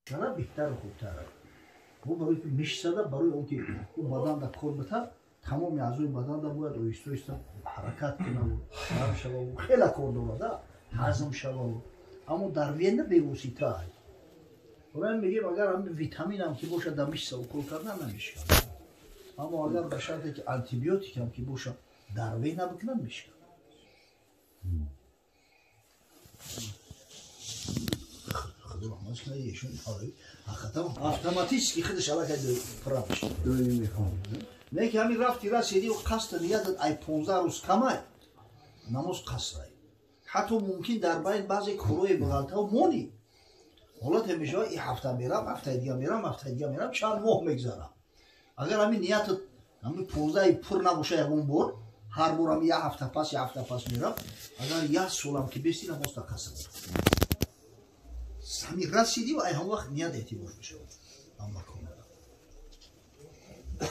Кана беҳтару хубтар. Ӯ барои ки мешисада, барои он ки ӯ баданда кор битад, тамоми аъзои баданда бояд оҳиста оҳиста ҳаракат кунаву нарм шававу хеле кор дорада, ҳазм шававу. Аммо дар вена бевосита. Барои мегӯем, агар ҳамин витаминам ки бошад, дар мишса укол кардан намешиканад. Аммо агар ба шарте ки антибиотикам ки бошад, дар вена бикунад, мешиканад. Худо раҳматш кунад, ешон ҳақиқатан автоматически худаш аллакай пурра мешавад. Не ки ҳамин рафти расидӣ, қасду ниятат ай 15 рӯз камай, намоз қасрай. Ҳатто мумкин дар байн баъзе корҳои бағалтав монӣ. Ҳолате мешавад, и ҳафта мерам, ҳафтаи дига мерам, ҳафтаи дига мерам, чанд моҳ мегзарам. Агар ҳамин ниятат ҳамин 15-и пур набоша, ягон бор, ҳар бор ҳам як ҳафта пас, як ҳафта пас мерам, агар як солам ки бести, намоз та қаср. Ҳамин расидӣ ва ай ҳамон вақт ният эътибор мешавад. Ам макон. 10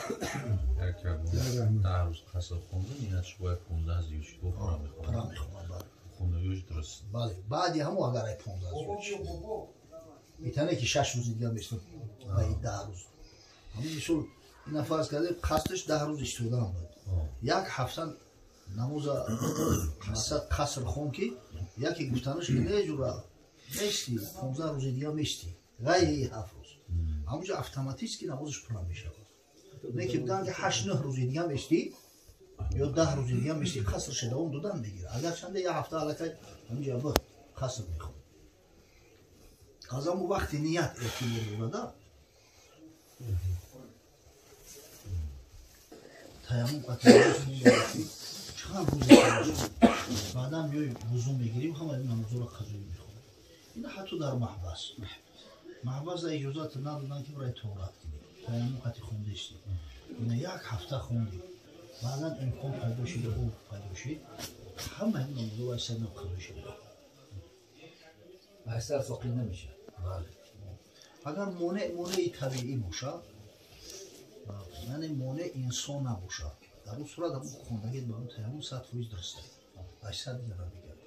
рӯз қаср хонда, ниятш бояд 15 зиёд шуд, бо пурра мехонад. Пурра мехонад, бале. Хондаёш дуруст. Бале, баъди ҳамон агар ай 15 зиёд шуд. Метавонад ки 6 рӯзи дигар местод ба 10 рӯз. Ҳамин мисол, ина фарз кардем, қасдаш 10 рӯз истодан буд. Як ҳафта намоза қаср хон, ки яке гуфтанаш ки не ҷура мести, 15 рӯзи дигар мести, ғайри 7 рӯз. Ҳамонҷо автоматически намозаш пурра мешавад. Не ки бигӯянд ки 8-9 рӯзи дигар мести ё 10 рӯзи дигар мести, қасрша давом додан мегирад. Агарчанде як ҳафта аллакай ҳаминҷо буд, қаср мехонад. Аз ҳамон вақти ният эътибор дорада. Таяммум чанд рӯз баъдан меои вузӯ мегирим, ҳама ин намозҳоро қазоӣ мехонем. Ина ҳатто дар маҳбас. Маҳбас иҷозат надоданд ки барои тоҳурат кунӣ. Таяммум қати хондаистӣ. Ина як ҳафта хондӣ. Баъдан имкон пайдо шуд, об пайдо шуд. Ҳама ин намозҳоро аз сар нав қазоӣ шуда. Асар соқит намешавад. Бале. Агар монеи табиӣ бошад, яъне монеъ инсон набошад, дар он сурат ҳамон хондагит ба он таяммум 100% дуруст аст. 800 дига намегардад.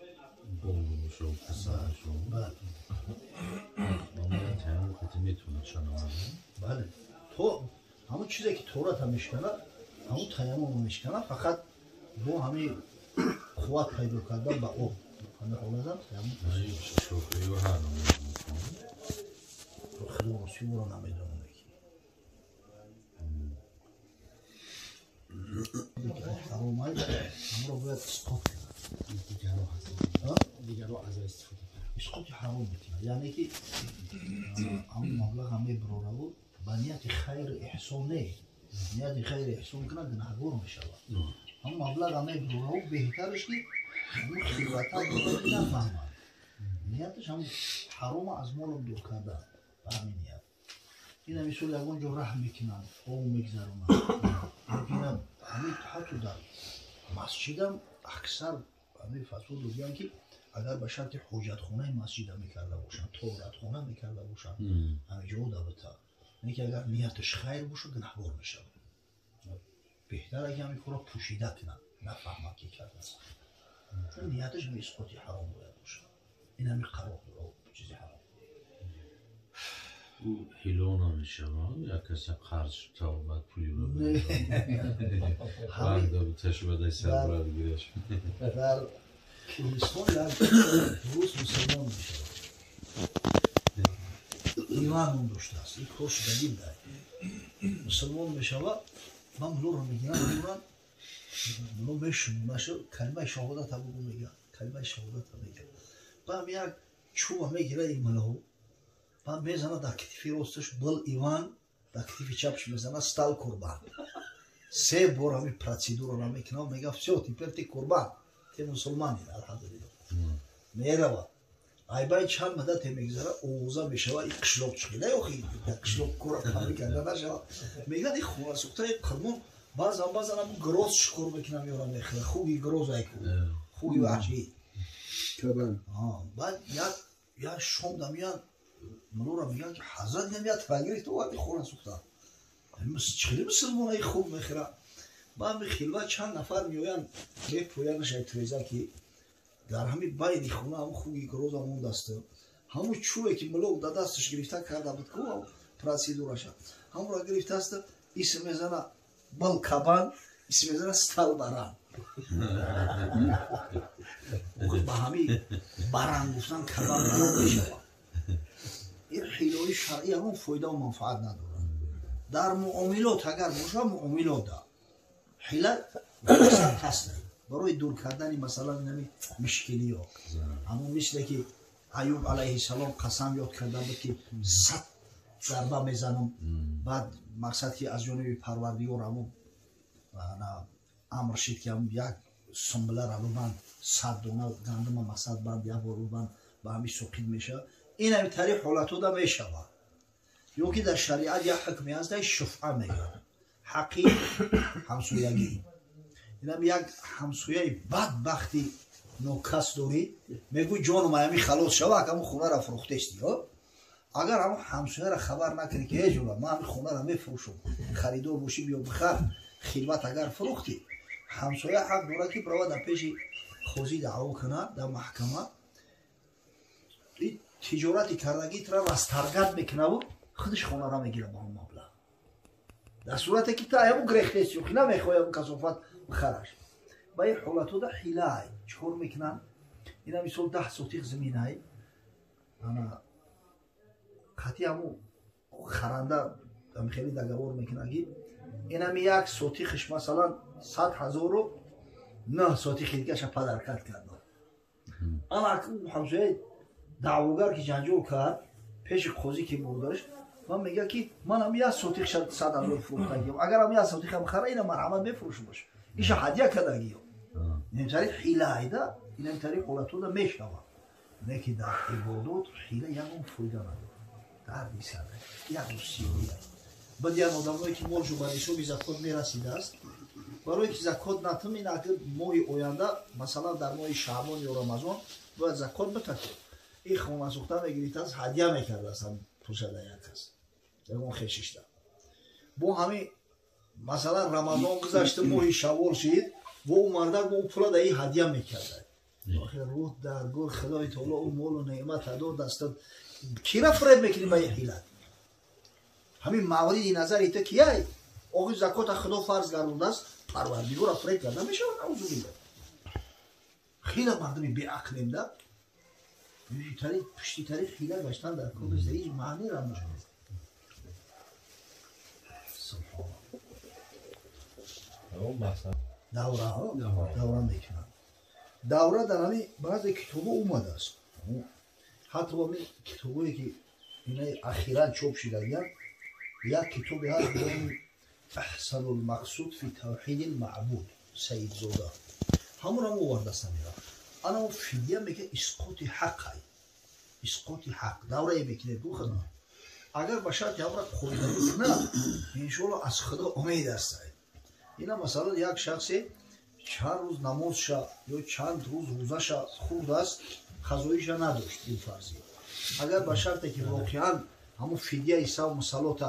Бале. Бале. То ҳамон чизе ки тоҳурата мешиканад, ҳамон таяммумро мешиканад, фақат бо ҳамин қувват пайдо кардан ба об. Ҳамин ҳолатам таяммум. Худо рости ӯро намедонам. Ҳаромай ҳамро бояд исқот кунад. Дигаро аз истифода кунад. Исқоти ҳаром мекунад. Яъне ки ҳамон маблағ мебарораву ба нияти хайру эҳсон не. Нияти хайру эҳсон кунад, гунаҳгор мешавад. Ҳамон маблағ мебарораву беҳтараш ки ҳамон хилватан нафаҳмад. Нияташ ҳамон ҳарома аз молам дур кардан ба ҳамин ният. Ина мисол ягон ҷо раҳм мекунанд, об мегзаронанд. Ина ҳамин ҳатто дар масҷидам аксар ҳамин фатво додиянд, ки агар ба шарти ҳоҷатхонаи масҷида мекарда бошанд, тоҳуратхона мекарда бошанд, ҳамин ҷо дабита. Не ки агар нияташ хайр бошад, гунаҳгор мешавад. Беҳтар ки ҳамин корро пӯшида кунад, нафаҳмад ки кардааст. Чун нияташ ҳамин исқоти ҳаром бояд бошад. Ин ҳамин қарор дорад, чизи ҳаром. Ҳило намешавад, як каса қарз тавбат пули ташбадай сарбарад гираш. Дар Кӯҳистон як рус мусулмон мешавад. Иван ном доштааст. Ин кор шудагӣ дай. Мусулмон мешавад, ман мулоро мегирам, мемурам, муло мешунунашу, калимаи шаҳодата бугу мегӯяд, калимаи шаҳодата мегӯяд. Баъд як чӯба мегирад ин мулоҳо, баъд мезанад дар китифи росташ, был Иван, дар китифи чапш мезанад, стал курбан. Се бор ҳамин процедураро мекунад, мегӯяд: всё, теперь ты курбан, ты мусулманин, алҳамдулиллоҳ. Меравад. Айбай чанд муддате мегузарад, овоза мешавад, ин қишлоқ чиқида, охи қишлоқ кора қабри карда нашавад. Мегӯяд, ин хонасӯхтаи қирмон баъзан баъзан ҳамун гроз шукур мекунам, меорам, мехӯрад. Хуги гроз айку. Хуги ваҳшӣ. Баъд як шом дамиян мулоро мегӯянд, ки ҳазрат, инам як тагирифт оварди хонасӯхта. Чиқида мусулмонаи хуб мехӯрад. Баъд хилва чанд нафар меоянд, мепӯянаш ай тиреза, ки дар ҳамин байни хона ҳамун хуги гроза мондааст. Ҳамун чӯе ки мулок дар дасташ гирифта карда буд ку процедураша. Ҳамонро гирифтааст, исм мезана был кабан, исм мезана стал баран. Ба ҳамин баран гуфтан кабан баран мешавад. Ин ҳилои шаръӣ ягон фоидаву манфаат надорад. Дар муомилот агар бошад, муомилот да ҳила ҳаст барои дур кардани масалан инами мушкилиё. Ҳамон мисле ки Аюб алайҳиссалом қасам ёд карда буд ки 100 зарба мезанам, баъд мақсад ки аз ҷониби Парвардигор ҳамон амр шид ки як сумбилара бибанд, 100 дона гандума мақсад банд, як бор бибанд, ба ҳамин соқит мешавад. Ин ҳами тариқ ҳолатҳо да мешавад. Ё ки дар шариат як ҳукме ҳаст, шуфъа мегӯяд, ҳаққи ҳамсоягӣ. Инам як ҳамсояи бадбахти нокас дорӣ, мегӯй ҷоном аями халос шава, ҳамон хонаро фурӯхтести. Агар ҳамон ҳамсояро хабар накунӣ ки ҳеҷ ҷура ман ҳамин хонаро мефурӯшам, харидор бошӣ биё бихар, хилват агар фурӯхтӣ, ҳамсоя ҳақ дорад ки бирава дар пеши қозӣ даъво кунад дар маҳкама, тиҷорати кардагитро растаргат мекунаву худаш хонаро мегирад ба ҳамон маблағ. Дар сурате ки та ҳамон грехтести, ки намехоҳӣ ҳамон касофат бихараш. Ба ин ҳолатҳо да ҳилаай чӣ кор мекунанд? Ина мисол 10 сотиқ заминай, ана қатъи ҳамун харанда хеле договор мекунад ки инами як сотиқиш масалан 100 000 9 сотиқи дигаша падаркат карда. Ана ҳамсояи даъвогар ки ҷанҷол кард пеши қозӣ ки бурдаш, ман мегӯяд ки ман ҳам як сотиқ 100 000 фурӯхтагиам, агар ҳам як сотиқам хара, ина марҳамат мефурӯшумаш, иша ҳадя кардагиё. Инамтари ҳилаайда, инамтари ҳолатҳода мешавад. Не ки дар ибодот ҳила ягон фоида надорад. Дарди сар, як сиёҳия. Баъд як одамое ки молшу ба ҳисоби закот мерасидааст, барое ки закот натам, ин агар моҳи оянда, масалан дар моҳи шаъбон ё рамазон бояд закот битакед. Ин хонасӯхта мегирифтааст, ҳадя мекардааст ҳам пулшада як кас, ягон хешишта. Бо ҳамин масалан рамазон гузашта, моҳи шаввол шид, бо ӯ мардак бо ӯ пула дар ин ҳадя мекарда. Охир рӯҳ дар гур Худои таоло ӯ молу неъмат дод дастат, кира фиреб мекунӣ ба ин ҳилат? Ҳамин мавриди назари ту кияй? Охир закота Худо фарз гардондааст, Парвардигорро фиреб карда мешавад, наузу биллоҳ. Хеле мардуми беақлем да пушти тариқ ҳила гаштан дар кор нест, ҳеҷ маънеро надорад. Давраҳо давра мекунанд. Давра дар ҳамин баъзе китобҳо омадааст. Ҳатто ҳамин китобҳое ки инаи ахиран чоп шудагиянд, як китобе ҳаст бо номи Аҳсанулмақсуд фи тавҳиди лмаъбуд, Саидзода. Ҳамонам овардааст ҳамира. Ана он фидя мегӯяд исқоти ҳаққай. Исқоти ҳақ. Даврае мекунед гу худо. Агар ба шарти ҳамра қоида кунад, иншоалло аз Худо умед аст. Ина масалан як шахсе чанд рӯз намозша ё чанд рӯз рӯзаша хурдааст, қазоиша надошт ин фарзӣ. Агар ба шарте ки воқеан ҳамон фидияи савму салота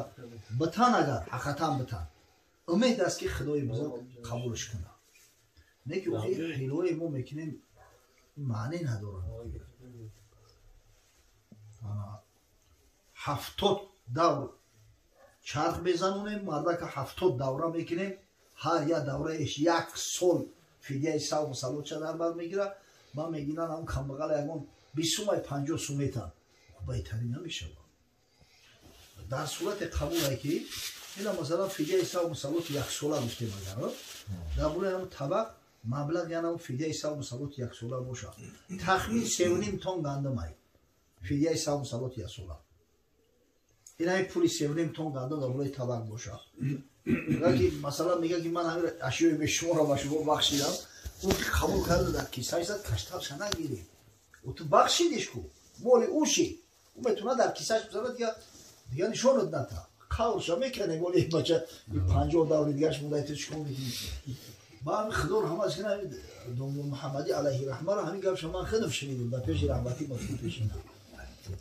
битан, агар ҳақиқатан битан, умед аст ки Худои бузург қабулш кунад. Не ки охир ҳилое мо мекунем маъне надорад. 70 давр чарх мезанонем, мардака 70 давра мекунем, ҳар як давраеш як сол фидияи савму салотша дар бар мегирад. Ман мегирам ҳамон камбағала ягон 20 сумай 50 сум метан, беҳтарин намешавад. Дар сурате қабуле ки ина масалан фидияи савму салоти яксола гуфтем, агар дар бораи ҳамон табақ маблағ яъне фидияи савму салоти яксола бошад, тахмин 3.5 тон гандумай фидияи савму салоти яксола. Ина ҳамин пули 3.5 тон гандум дар бораи табақ бошад. Ки масалан мегӯяд ки ман ҳамин ашёи бешуморро ба шумо бахшидам, ӯ ки қабул карда дар кисааш зад, кашталша нагиред. Ӯ ту бахшидиш ку, моли ӯ шид, ӯ метавонад дар кисааш бизанад, дигар нишонат ната. Қаврша мекунем, моли бача 50 даври дигараш монда, ту чӣ кор мекунӣ? Ба ҳамин Худо раҳмат кунад, домло Муҳаммадӣ алайҳи раҳмаро ҳамин гапша ман худам шунидам дар пеши раҳматӣ муфтӣ пешина.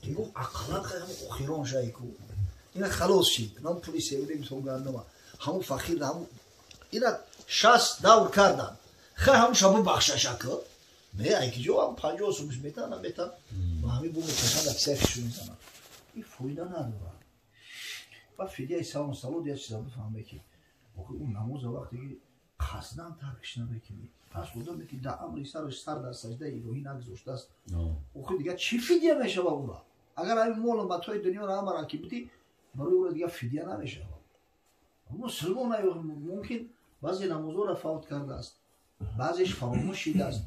Ки гуфт ақаллан ҳамон охирон шай ку. Ина халос шид. Ман пули 3.5 тон гандума. Ҳамон фақир ҳамон ина 60 давр кардан. Хай ҳамон шабу бахшаша ку. Не, ай ки ҷо ҳам 50 сумш метан, наметан. Ба ҳамин бу мекашанд, аксия фишу мезананд. Ин фоида надорад. Ва фидияи савм салот як чиза бифаҳме, ки охи ӯ намоза вақте ки қасдан таркиш намекунӣ, пас одаме ки дар амри сараш сар дар саҷдаи илоҳӣ нагузоштааст, охи дигар чӣ фидия мешава ӯра? Агар ҳамин молу матои дунёро ҳамара ки бидӣ, барои ӯра дигар фидия намешава. Мусулмон мумкин баъзе намозҳоро фавт кардааст, баъзеш фаромӯш шидааст,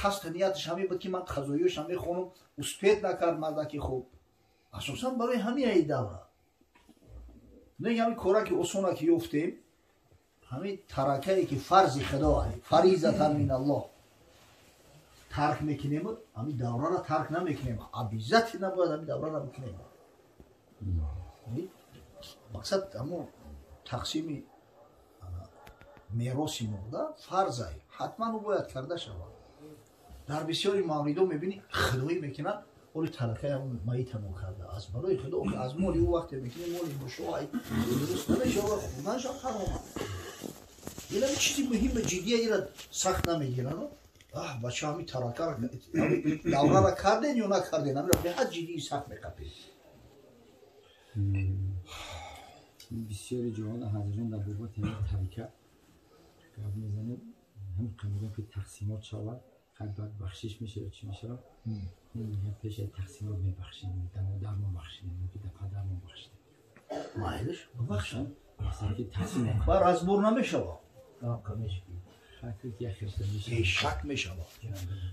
қасду нияташ ҳамин буд, ки ман қазоиёшам мехонам, успет накард мардаки хуб. Асосан барои ҳамин ай давра не ҳамин кора ки осона ки ёфтем, ҳамин таракае ки фарзи худо фаризатан мин аллоҳ тарк мекунем, ҳамин давраро тарк намекунем, обязательно бояд ҳамин давраро бикунем. Мақсад ҳамон тақсими мероси мурда фарзай, ҳатман ӯ бояд карда шавад. Дар бисёри мавридҳо мебинӣ худоӣ мекунад, оли таракаи ҳамон маитамо карда аз барои худо, аз моли ӯ вақте мекунӣ, моли мушоай дуруст намешавад, хурданашам ҳаром аст. Ин чизи муҳими ҷиддия, ира сахт намегиранд. Аҳ, бача, ҳамин таракаро даврара карден ё накарден, ҳамира беҳад ҷиддии сахт меқапед. Бисёри ҷоҳо ҳазрон дар бобати ҳамин тарика гап мезанем, ҳамин қабила ки тақсимот шавад, баъд бахшиш мешавад, чӣ мешавад, пеш аз тақсимот мебахшем, дар модармон бахшидем, ё ки дар падармон бахшидем. Майлиш, бибахшам. Тақсимот бар разбор намешавад. Бешак мешавад.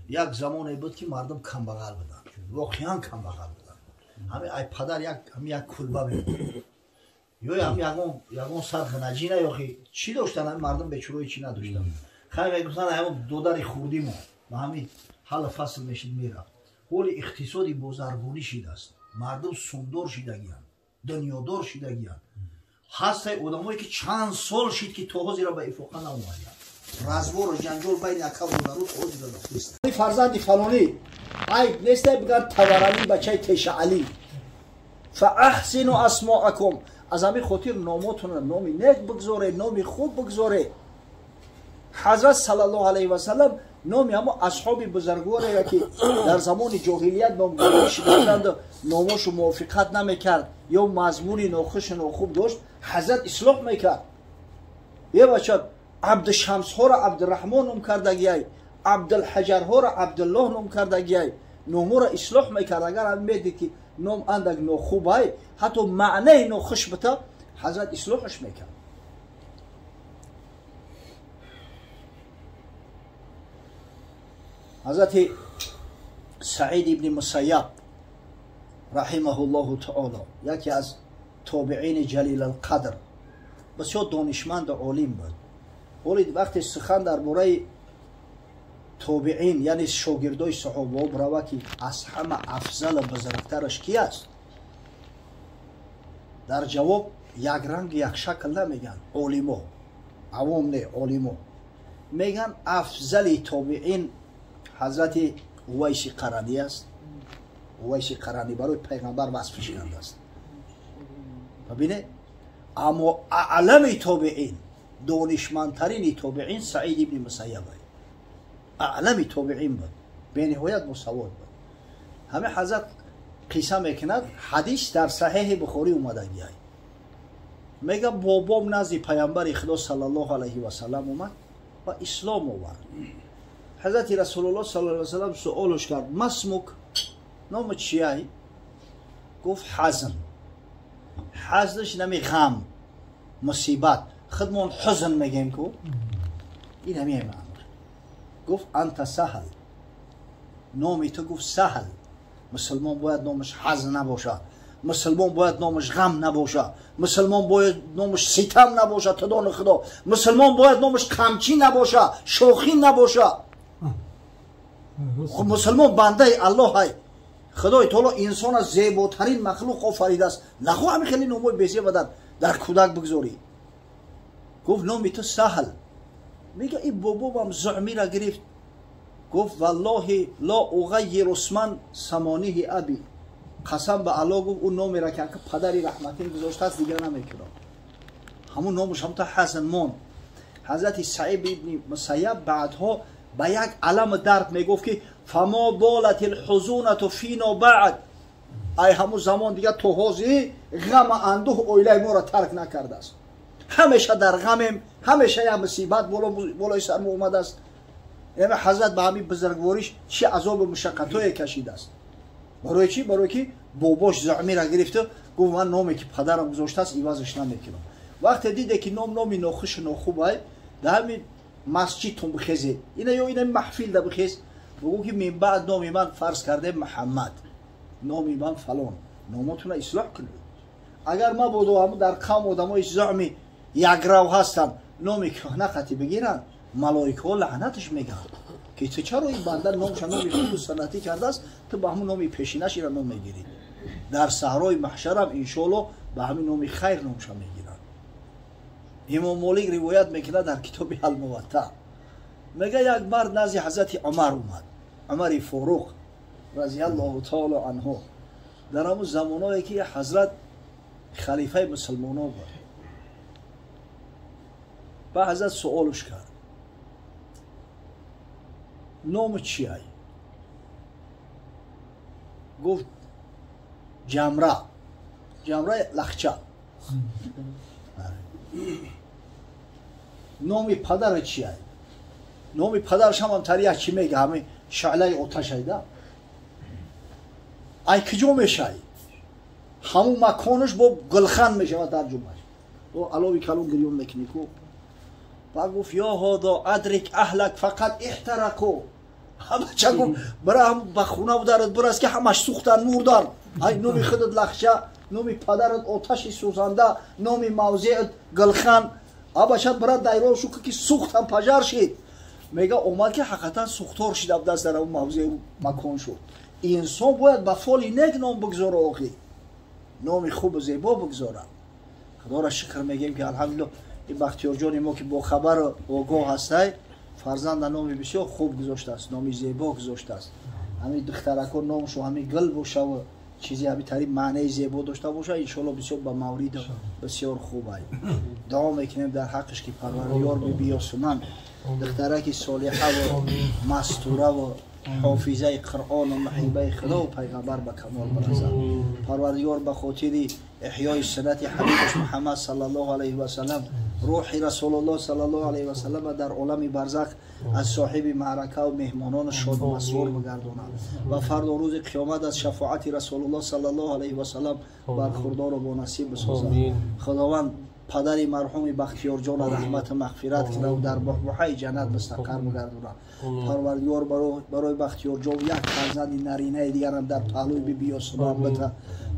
Як замоне буд, ки мардум камбағал буданд, воқеан камбағал буданд. Ҳамин ай падар як ҳамин як кулба мебуд ё ҳам ягон сад ғанаҷина ёхи чӣ доштанд, ҳамин мардум бечурои чӣ надоштанд. Хай мегуфтанд, ҳамон додари хурдимо ба ҳамин ҳалли фасл мешид, мерафт. Ҳоли иқтисоди бозаргонӣ шидааст, мардум сумдор шидагиянд, дунёдор шидагиянд. Ҳастаи одамое ки чанд сол шид, ки то ҳозира ба ифоқа наомаданд. Разбору ҷанҷол байни ака додару то ҳозира рафтааст. Фарзанди фалонӣ айб нестай, бигӯянд Таваранӣ бачаи Тешаалӣ. Фаахсину асмоакум, аз ҳамин хотир номотонро номи нек бигзоред, номи хуб бигзоред. Ҳазрат саллаллоҳу алайҳи васаллам номи ҳамо асҳоби бузургвореро, ки дар замони ҷоҳилият номгузорӣ шуда буданд, номошу мувофиқат намекард ё мазмуни нохушу нохуб дошт, ҳазрат ислоҳ мекард. Е бача, Абдушамсҳоро Абдураҳмон ном кардагиай, Абдулҳаҷарҳоро Абдуллоҳ ном кардагиай, номоро ислоҳ мекард. Агар ҳам медид, ки ном андак нохубай, ҳатто маънаи нохуш бита, ҳазрат ислоҳаш мекард. Ҳазрати Саид ибни Мусайяб раҳимаҳуллоҳу таоло, яке аз тобиини ҷалилалқадр, бисёр донишманду олим буд. Ҳоли вақте сухан дар бораи тобиин, яъне шогирдои саҳобаҳо бирава, ки аз ҳама афзалу бузургтараш ки аст, дар ҷавоб якранг якшакл намегӯянд олимо, авом не, олимо мегӯянд афзали тобиин ҳазрати Увайси Қаранӣ аст. Увайси Қаранӣ барои пайғамбар васф шидааст. Бибине, аммо аълами тобиин, донишмандтарини тобиин Саид ибни Мусайяб аълами тобиин буд, бениҳоят мусавод буд. Ҳамин ҳазрат қисса мекунад, ҳадис дар Саҳеҳи Бухорӣ омадагиай. Мега, бобом назди пайғамбари худо саллаллоҳу алайҳи васаллам омад ва ислом овард. Ҳазрати Расулуллоҳ саллаллоҳу алайҳи васаллам суолш кард: масмук, номи чияй? Гуфт: Ҳазн. Ҳазнш нами ғам, мусибат, худмон ҳузн мегем ку, ин ҳамин маъно. Гуфт: анта Саҳл, номи ту, гуфт, Саҳл. Мусулмон бояд номаш ҳазн набошад, мусулмон бояд номаш ғам набошад, мусулмон бояд номаш ситам набошад, тудони худо, мусулмон бояд номаш қамчӣ набошад, шохӣ набошад. Мусулмон бандаи Аллоҳ ай. Худои таоло инсона зеботарин махлуқ офаридааст, нахоҳ ҳамин хеле номҳои безеба дар кӯдак бигзорӣ. Гуфт: номи ту Саҳл. Мега, ин бобобам зуъмира гирифт, гуфт: валлоҳи ло уғайиру исман самониҳи аби, қасам ба Аллоҳ, гуфт, ӯ номеро ки падари раҳматин гузоштааст, дигар намекунам. Ҳамун номаш ҳамта ҳазн монд. Ҳазрати Саид ибни Мусайяб баъдҳо ба як алам дард мегуфт ки фамо болат алҳузунату фино баъд. Ай ҳамун замон дига то ҳозир ғама андӯҳ оилаи моро тарк накардааст. Ҳамеша дар ғамем, ҳамеша як мусибат болои сар мо омадааст. Яъне ҳазрат ба ҳамин бузургвориш чӣ азобу мушаққатҳое кашидааст. Барои чӣ? Барои ки бобош заъмира гирифта гуфт ман номе ки падарам гузоштааст ивазаш намекунам. Вақте диде ки ном номи нохушу нохубай, дар ҳамин масҷидтон бихезед, ина ё ина маҳфилда бихез, бигӯ ки мин баъд номи ман фарз кардем Муҳаммад, номи ман фалон, номотона ислоҳ кунед. Агар мабодо ҳамун дар қавм одамои заъми якрав ҳастанд, номи кӯҳна қатӣ бигиранд, малоикаҳо лаънаташ мегӯянд ки ту чаро ин банда номша номи хубу санъатӣ кардааст, ту ба ҳамун номи пешинаш ира ном мегирӣ. Дар саҳрои маҳшарам иншоалло ба ҳамин номи хайр номша мегиранд. Имом Молик ривоят мекунад дар китоби Алмуватта, мега як мард назди ҳазрати Умар омад, Умари Форуқ разиаллоҳу таоло анҳу, дар ҳамун замоное ки ҳазрат халифаи мусулмонон буд. Ба ҳазрат суолш кард, ному чиай? Гуфт Ҷамра, Ҷамра лахча. Номи падара чиай? Номи падараш ҳамам тари як чӣ мега, ҳамин шаълаи оташайда. Ай киҷо мешай? Ҳамун маконаш бо гулхан мешавад тарҷумаш. Бо алови калон гирён мекунӣ ку. Ба гуфт ё ҳодо адрик аҳлак фақат иҳтараку. Ҳамача гуфт бира ҳам ба хона бударат бирас ки ҳамаш сӯхтан мурдан. Ай номи худат лахча, номи падарат оташи сӯзанда, номи мавзеат гулхан. Абача бира дайрон шу ки сӯхтан пажар шид. Мега омад ки ҳақиқатан сӯхтор шид абдаст дар он мавзеу макон шуд. Инсон бояд ба фоли нек ном бигзора, охи номи хубу зебо бигзора. Худоро шукр мегӯем ки алҳамдулиллоҳ ин Бахтиёрҷони мо ки бохабару огоҳ ҳастай, фарзанда номи бисёр хуб гузоштааст, номи зебо гузоштааст. Ҳамин духтарако номшу ҳамин гул бошаву чизе ҳамин тари маънаи зебо дошта боша, иншоалло бисёр ба мавриду бисёр хуб ай. Дуо мекунем дар ҳаққаш ки Парвардигор бибиёсуман духтараки солиҳаву мастураву ҳофизаи Қуръону муҳиббаи Худову пайғамбар ба камол бирасад. Парвардигор ба хотири эҳёи суннати ҳабибаш Муҳаммад саллаллоҳу алайҳи васаллам рӯҳи Расулуллоҳ саллаллоҳу алайҳи васаллам дар олами барзах аз соҳиби маъракаву меҳмонону шоду масрур бигардонад ва фардо рӯзи қиёмат аз шафоати Расулуллоҳ саллаллоҳу алайҳи васаллам бархурдору бонасиб бисозад. Худованд падари марҳуми Бахтиёрҷона раҳмату мағфират кунад дар баҳбаҳаи ҷаннат мустақар бигардонад. Парвардигор барои Бахтиёрҷон як фарзанди наринаи дигарам дар паҳлӯи бибиёсуман бита,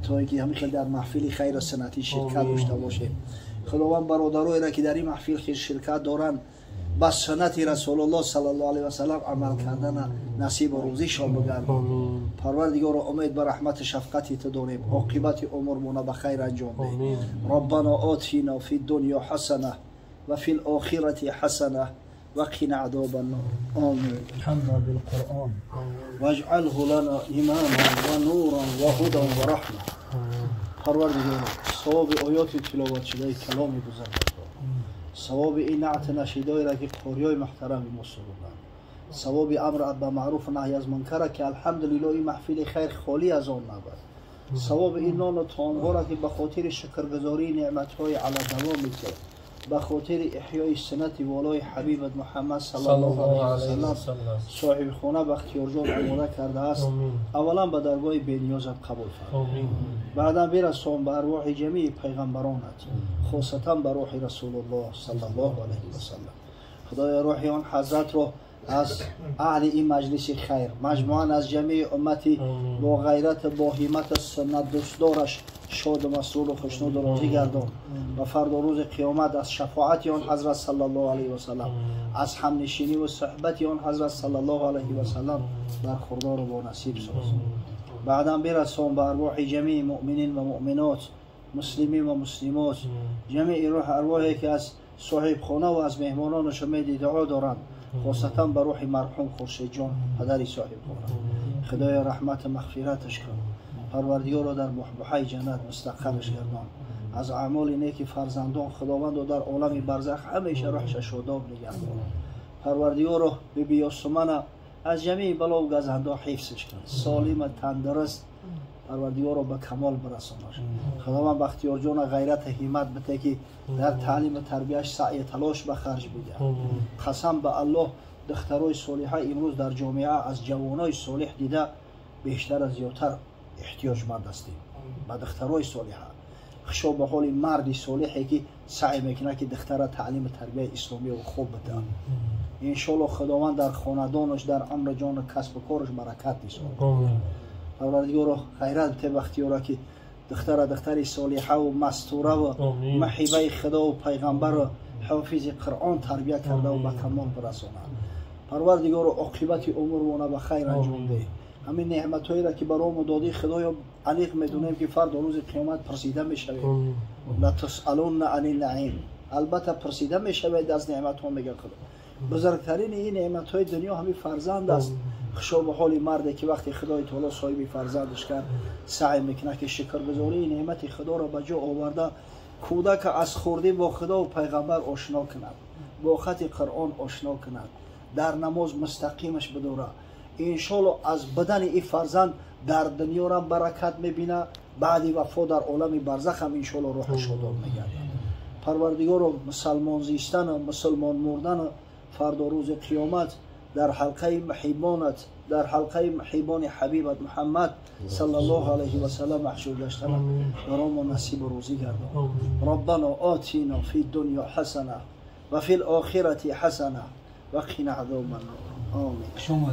то ин ки ҳамин хел дар маҳфили хайру санъатӣ ширкат дошта бошем. Худованд бародароеро ки дар ин маҳфил ширкат доранд ба суннати Расулуллоҳ саллаллоҳу алайҳи васаллам амал кардана насибу рӯзишон бигардон. Парвардигоро умед ба раҳмату шафқати ту дорем, оқибати умрмона ба хайр анҷом деҳ. Роббано отина фи дунё ҳасана ва фи лохирати ҳасана ва қина азоба ннор. Омин. ارحمنا بالقرآن واجعله لنا إماما ونورا وهدى ورحمة. Парвардигоро, савоби оёти тиловатшудаи каломи бузургатро, савоби ин наъти нашидоеро ки қориёи муҳтарами мо суруданд, савоби амр ба маъруфу наҳй аз мункара ки алҳамдулиллоҳ ин маҳфили хайр холӣ аз он набуд, савоби ин нону таомҳоро ки ба хотири шукргузории неъматҳои аладавоми ту, ба хотири эҳёи суннати волои ҳабибат Муҳаммад саллаллоҳу алайҳи васаллам соҳибхона Бахтиёрҷон омода кардааст, аввалан ба даргоҳи бениёзат қабул фармо, баъдан бирасон ба арвоҳи ҷамии пайғамбаронат, хосатан ба рӯҳи Расулуллоҳ саллаллоҳу алайҳи васаллам. Худоё, рӯҳи он ҳазратро аз аҳли ин маҷлиси хайр, маҷмӯан аз ҷамии уммати бо ғайрату бо ҳиммату суннатдӯстдораш шоду масруру хушнуду розӣ гардон ва фардо рӯзи қиёмат аз шафоати он ҳазрат саллаллоҳу алайҳи васаллам, аз ҳамнишиниву суҳбати он ҳазрат саллаллоҳу алайҳи васаллам бархурдору бонасиб соз. Баъдан бирасон ба арвоҳи ҷамии муъминин ва муъминот, муслимин ва муслимот, ҷамии рӯҳ арвоҳе ки аз соҳибхона ва аз меҳмононаш умеди дуо доранд, хосатан ба рӯҳи марҳум Хуршедҷон, падари соҳибхона. Худоё, раҳмату мағфираташ кун, Парвардигоро дар баҳбаҳаи ҷаннат мустақарраш гардон. Аз аъмоли неки фарзандон Худовандо дар олами барзах ҳамеша рӯҳша шодоб нигаҳдор. Парвардигоро, биби Ёсумана аз ҷамеи балову газандо ҳифзш кун, солима тандуруст Парвардигоро ба камол бирасонаш. Худованд Бахтиёрҷона ғайрата ҳиммат бите, ки дар таълиму тарбияш саъю талош ба харҷ бидиҳад. Қасам ба Аллоҳ, духтарои солиҳа имрӯз дар ҷомеа аз ҷавонои солиҳ дида бештара зиёдтар эҳтиёҷманд ҳастем ба духтарои солиҳа. Хушо ба ҳоли марди солиҳе, ки саъй мекунад, ки духтара таълиму тарбияи исломию хуб бидиҳад. Иншоалло, Худованд дар хонадонаш, дар амри ҷону касбу кораш баракат нисонад. Парвардигоро, ғайрат бите Бахтиёра, ки духтара духтари солиҳаву мастураву маҳибаи Худову пайғамбару ҳофизи Қуръон тарбия кардаву ба камол бирасонад. Парвардигоро, оқибати умурмона ба хайр анҷом деҳ. Ҳамин неъматҳоеро, ки баромо додӣ, Худоё, аниқ медонем, ки фардо рӯзи қиёмат пурсида мешавем. Латусалунна ани наим, албатта пурсида мешавед аз неъматҳо, мега Худо. Бузургтарини ин неъматҳои дунё ҳамин фарзанд аст. Хушо ба ҳоли марде, ки вақте Худои таоло соҳиби фарзандаш кард, саъй мекунад, ки шукргузории неъмати Худоро ба ҷо оварда, кӯдака аз хурдӣ бо Худову пайғамбар ошно кунад, бо хати Қуръон ошно кунад, дар намоз мустақимаш бидорад. Иншоалло, аз бадани ин фарзанд дар дунёрам баракат мебина, баъди вафо дар олами барзах ҳам иншоалло рӯҳаш шодоб мегардад. Парвардигоро, мусалмон зистану мусулмон мурдану фардо рӯзи қиёмат дар ҳалқаи маҳибонат, дар ҳалқаи маҳибони ҳабибат Муҳаммад саллаллоҳу алайҳи васалам маҳшур гаштана баромо насибу рӯзӣ гардон. Роббано отино фи дунё ҳасана ва фи лохирати ҳасана ва қина азоба ннор. Омин. Шумо.